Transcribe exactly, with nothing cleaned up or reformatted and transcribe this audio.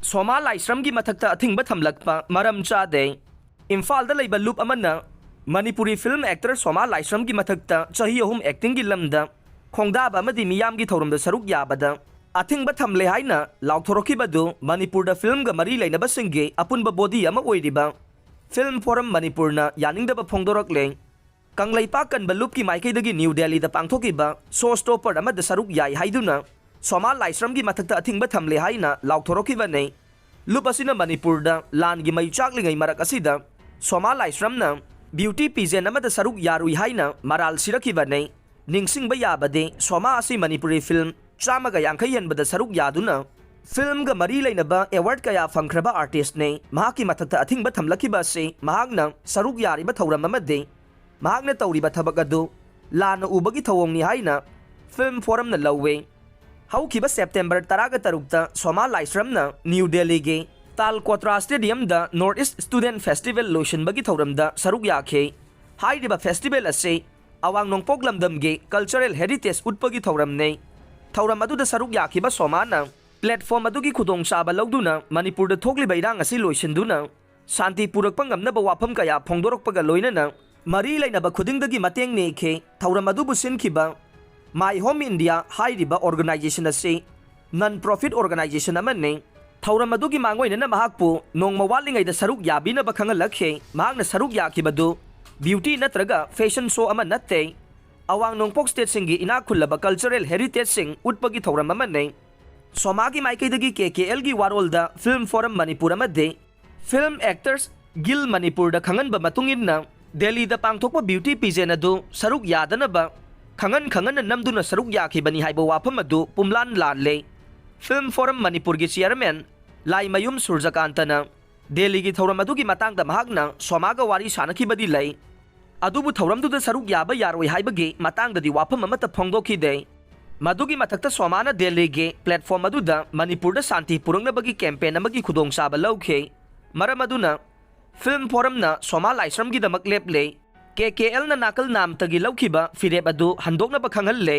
ꯁꯣꯃꯥ ꯂꯥꯏꯁ꯭ꯔꯝꯒꯤ ꯃꯊꯛꯇ ꯑꯊꯤꯡꯕ ꯊꯝꯂꯛꯄ ꯃꯔꯝ ꯆꯥꯗꯦ꯫ ꯏꯝꯐꯥꯜꯗ ꯂꯩꯕ ꯂꯨꯞ ꯑꯃꯅ ꯃꯅꯤꯄꯨꯔꯤ ꯐꯤꯜꯝ ꯑꯦꯛꯇꯔ ꯁꯣꯃꯥ ꯂꯥꯏꯁ꯭ꯔꯝꯒꯤ ꯃꯊꯛꯇ ꯆꯍꯤ ꯑꯍꯨꯝ ꯑꯦꯛꯇꯤꯡꯒꯤ ꯂꯝꯗ ꯈꯣꯡꯗꯥꯕ ꯑꯃꯗꯤ ꯃꯤꯌꯥꯝꯒꯤ ꯊꯧꯔꯝꯗ ꯁꯔꯨꯛ ꯌꯥꯕꯗ ꯑꯊꯤꯡꯕ ꯊꯝꯂꯦ ꯍꯥꯏꯅ ꯂꯥꯎꯊꯣꯔꯛꯈꯤꯕꯗꯨ ꯃꯅꯤꯄꯨꯔꯗ ꯐꯤꯜꯝꯒ ꯃꯔꯤ ꯂꯩꯅꯕꯁꯤꯡꯒꯤ ꯑꯄꯨꯟꯕ ꯕꯣꯗꯤ ꯑꯃ ꯑꯣꯏꯔꯤꯕ ꯐꯤꯜꯝ ꯐꯣꯔꯝ ꯃꯅꯤꯄꯨꯔꯅ ꯌꯥꯅꯤꯡꯗꯕ ꯐꯣꯡꯗꯣꯔꯛꯂꯦ꯫ ꯀꯪꯂꯩꯄꯥꯛ ꯀꯟꯕ ꯂꯨꯞꯀꯤ ꯃꯥꯏꯀꯩꯗꯒꯤ ꯅ꯭ꯌꯨ ꯗꯦꯜꯂꯤꯗ ꯄꯥꯡꯊꯣꯛꯈꯤꯕ ꯁꯣ ꯁ꯭ꯇꯣꯄꯔ ꯑꯃꯗ ꯁꯔꯨꯛ ꯌꯥꯏ ꯍꯥꯏꯗꯨꯅ ꯁꯣꯃꯥ ꯂꯥꯏꯁ꯭ꯔꯝꯒꯤ ꯃꯊꯛꯇ ꯑꯊꯤꯡꯕ ꯊꯝꯂꯦ ꯍꯥꯏꯅ ꯂꯥꯎꯊꯣꯔꯛꯈꯤꯕꯅꯤ꯫ ꯂꯨꯞ ꯑꯁꯤꯅ ꯃꯅꯤꯄꯨꯔꯗ ꯂꯥꯟꯒꯤ ꯃꯩ ꯆꯥꯛꯂꯤꯉꯩ ꯃꯔꯛ ꯑꯁꯤꯗ ꯁꯣꯃꯥ ꯂꯥꯏꯁ꯭ꯔꯝꯅ ꯕ꯭ꯌꯨꯇꯤ ꯄꯤꯖꯦꯟ ꯑꯃꯗ ꯁꯔꯨꯛ ꯌꯥꯔꯨꯏ ꯍꯥꯏꯅ ꯃꯔꯥꯜ ꯁꯤꯔꯛꯈꯤꯕꯅꯤ꯫ ꯅꯤꯡꯁꯤꯡꯕ ꯌꯥꯕꯗꯤ, ꯁꯣꯃꯥ ꯑꯁꯤ ꯃꯅꯤꯄꯨꯔꯤ ꯐꯤꯜꯝ ꯆꯥꯝꯃꯒ ꯌꯥꯡꯈꯩ ꯍꯦꯟꯕꯗ ꯁꯔꯨꯛ ꯌꯥꯗꯨꯅ ꯐꯤꯜꯝꯒ ꯃꯔꯤ ꯂꯩꯅꯕ ꯑꯦꯋꯥꯔꯗ ꯀꯌꯥ ꯐꯪꯈ꯭ꯔꯕ ꯑꯥꯔꯇꯤꯁ꯭ꯠꯅꯤ꯫ ꯃꯍꯥꯛꯀꯤ ꯃꯊꯛꯇ ꯑꯊꯤꯡꯕ ꯊꯝꯂꯛꯈꯤꯕ ꯑꯁꯤ ꯃꯍꯥꯛꯅ ꯁꯔꯨꯛ ꯌꯥꯔꯤꯕ ꯊꯧꯔꯝ ꯑꯃꯗꯤ ꯃꯍꯥꯛꯅ ꯇꯧꯔꯤꯕ ꯊꯕꯛ ꯑꯗꯨ ꯂꯥꯟꯅ ꯎꯕꯒꯤ ꯊꯧꯑꯣꯡꯅꯤ ꯍꯥꯏꯅ ꯐꯤꯜꯝ ꯐꯣꯔꯝꯅ ꯂꯧꯏ꯫ ꯍꯧꯈꯤꯕ ꯁꯦꯞꯇꯦꯝꯕꯔ ꯇꯔꯥꯒ ꯇꯔꯨꯛꯇ ꯁꯣꯃꯥ ꯂꯥꯏꯁ꯭ꯔꯝꯅ ꯅ꯭ꯌꯨ ꯗꯦꯜꯂꯤꯒꯤ ꯇꯥꯜ ꯀꯣꯇ꯭ꯔꯥ ꯁ꯭ꯇꯦꯗꯤꯌꯝꯗ ꯅꯣꯔꯊ ꯏꯁ꯭ꯠ ꯁ꯭ꯇꯨꯗꯦꯟꯠ ꯐꯦꯁꯇꯤꯚꯦꯜ ꯂꯣꯏꯁꯤꯟꯕꯒꯤ ꯊꯧꯔꯝꯗ ꯁꯔꯨꯛ ꯌꯥꯈꯤ꯫ ꯍꯥꯏꯔꯤꯕ ꯐꯦꯁꯇꯤꯚꯦꯜ ꯑꯁꯤ ꯑꯋꯥꯡ ꯅꯣꯡꯄꯣꯛ ꯂꯝꯗꯝꯒꯤ ꯀꯜꯆꯔꯦꯜ ꯍꯦꯔꯤꯇꯦꯖ ꯎꯠꯄꯒꯤ ꯊꯧꯔꯝꯅꯤ꯫ ꯊꯧꯔꯝ ꯑꯗꯨꯗ ꯁꯔꯨꯛ ꯌꯥꯈꯤꯕ ꯁꯣꯃꯥꯅ ꯄ꯭ꯂꯦꯠꯐꯣꯔꯝ ꯑꯗꯨꯒꯤ ꯈꯨꯗꯣꯡꯆꯥꯕ ꯂꯧꯗꯨꯅ ꯃꯅꯤꯄꯨꯔꯗ ꯊꯣꯛꯂꯤꯕ ꯏꯔꯥꯡ ꯑꯁꯤ ꯂꯣꯏꯁꯤꯟꯗꯨꯅ ꯁꯥꯟꯇꯤ ꯄꯨꯔꯛꯄ ꯉꯝꯅꯕ ꯋꯥꯐꯝ ꯀꯌꯥ ꯐꯣꯡꯗꯣꯔꯛꯄꯒ ꯂꯣꯏꯅꯅ ꯃꯔꯤ ꯂꯩꯅꯕ ꯈꯨꯗꯤꯡꯗꯒꯤ ꯃꯇꯦꯡ ꯅꯤꯈꯤ꯫ ꯊꯧꯔꯝ ꯑꯗꯨꯕꯨ ꯁꯤꯟꯈꯤꯕ ꯃꯥꯏ ꯍꯣꯝ ꯏꯟꯗꯤꯌꯥ ꯍꯥꯏꯔꯤꯕ ꯑꯣꯔꯒꯅꯥꯏꯖꯦꯁꯟ ꯑꯁꯤ ꯅꯟ ꯄ꯭ꯔꯣꯐꯤꯠ ꯑꯣꯔꯒꯅꯥꯏꯖꯦꯁꯟ ꯑꯃꯅꯤ꯫ ꯊꯧꯔꯝ ꯑꯗꯨꯒꯤ ꯃꯥꯡꯑꯣꯏꯅꯅ ꯃꯍꯥꯛꯄꯨ ꯅꯣꯡꯃ ꯋꯥꯠꯂꯤꯉꯩꯗ ꯁꯔꯨꯛ ꯌꯥꯕꯤꯅꯕ ꯈꯪꯍꯜꯂꯛꯈꯤ꯫ ꯃꯍꯥꯛꯅ ꯁꯔꯨꯛ ꯌꯥꯈꯤꯕꯗꯨ ꯕ꯭ꯌꯨꯇꯤ ꯅꯠꯇ꯭ꯔꯒ ꯐꯦꯁꯟ ꯁꯣ ꯑꯃ ꯅꯠꯇꯦ꯫ ꯑꯋꯥꯡ ꯅꯣꯡꯄꯣꯛ ꯁ꯭ꯇꯦꯠꯁꯤꯡꯒꯤ ꯏꯅꯥꯛ ꯈꯨꯜꯂꯕ ꯀꯜꯆꯔꯦꯜ ꯍꯦꯔꯤꯇꯦꯖꯁꯤꯡ ꯎꯠꯄꯒꯤ ꯊꯧꯔꯝ ꯑꯃꯅꯤ꯫ ꯁꯣꯃꯥꯒꯤ ꯃꯥꯏꯀꯩꯗꯒꯤ ꯀꯦ ꯀꯦ ꯑꯦꯜꯒꯤ ꯋꯥꯔꯣꯜꯗ ꯐꯤꯜꯝ ꯐꯣꯔꯝ ꯃꯅꯤꯄꯨꯔ ꯑꯃꯗꯤ ꯐꯤꯜꯝ ꯑꯦꯛꯇꯔꯁ ꯒꯤꯜ ꯃꯅꯤꯄꯨꯔꯗ ꯈꯪꯍꯟꯕ ꯃꯇꯨꯡ ꯏꯟꯅ, ꯗꯦꯜꯂꯤꯗ ꯄꯥꯡꯊꯣꯛꯄ ꯕ꯭ꯌꯨꯇꯤ ꯄꯤꯖꯦꯟ ꯑꯗꯨ ꯁꯔꯨꯛ ꯌꯥꯗꯅꯕ ꯈꯪꯍꯟ ꯈꯪꯍꯟꯅ ꯅꯝꯗꯨꯅ ꯁꯔꯨꯛ ꯌꯥꯈꯤꯕꯅꯤ ꯍꯥꯏꯕ ꯋꯥꯐꯝ ꯑꯗꯨ ꯄꯨꯝꯂꯥꯟ ꯂꯥꯜꯂꯦ꯫ ꯐꯤꯜꯝ ꯐꯣꯔꯝ ꯃꯅꯤꯄꯨꯔꯒꯤ ꯆꯤꯌꯔꯃꯦꯟ ꯂꯥꯏꯃꯌꯨꯝ ꯁꯨꯔꯖꯀꯥꯟꯇꯅ ꯗꯦꯜꯂꯤꯒꯤ ꯊꯧꯔꯝ ꯑꯗꯨꯒꯤ ꯃꯇꯥꯡꯗ ꯃꯍꯥꯛꯅ ꯁꯣꯃꯥꯒ ꯋꯥꯔꯤ ꯁꯥꯅꯈꯤꯕꯗꯤ ꯂꯩ, ꯑꯗꯨꯕꯨ ꯊꯧꯔꯝꯗꯨꯗ ꯁꯔꯨꯛ ꯌꯥꯕ ꯌꯥꯔꯣꯏ ꯍꯥꯏꯕꯒꯤ ꯃꯇꯥꯡꯗꯗꯤ ꯋꯥꯐꯝ ꯑꯃꯠꯇ ꯐꯣꯡꯗꯣꯛꯈꯤꯗꯦ꯫ ꯃꯗꯨꯒꯤ ꯃꯊꯛꯇ ꯁꯣꯃꯥꯅ ꯗꯦꯜꯂꯤꯒꯤ ꯄ꯭ꯂꯦꯠꯐꯣꯔꯝ ꯑꯗꯨꯗ ꯃꯅꯤꯄꯨꯔꯗ ꯁꯥꯟꯇꯤ ꯄꯨꯔꯛꯅꯕꯒꯤ ꯀꯦꯝꯄꯦꯟ ꯑꯃꯒꯤ ꯈꯨꯗꯣꯡꯆꯥꯕ ꯂꯧꯈꯤ꯫ ꯃꯔꯝ ꯑꯗꯨꯅ ꯐꯤꯜꯝ ꯐꯣꯔꯝꯅ ꯁꯣꯃꯥ ꯂꯥꯏꯁ꯭ꯔꯝꯒꯤꯗꯃꯛ ꯂꯦꯞꯂꯦ꯫ ꯀꯦ ꯀꯦ ꯑꯦꯜꯅ ꯅꯥꯀꯜ ꯅꯥꯝꯇꯒꯤ ꯂꯧꯈꯤꯕ ꯐꯤꯔꯦꯞ ꯑꯗꯨ ꯍꯟꯗꯣꯛꯅꯕ ꯈꯪꯍꯜꯂꯦ꯫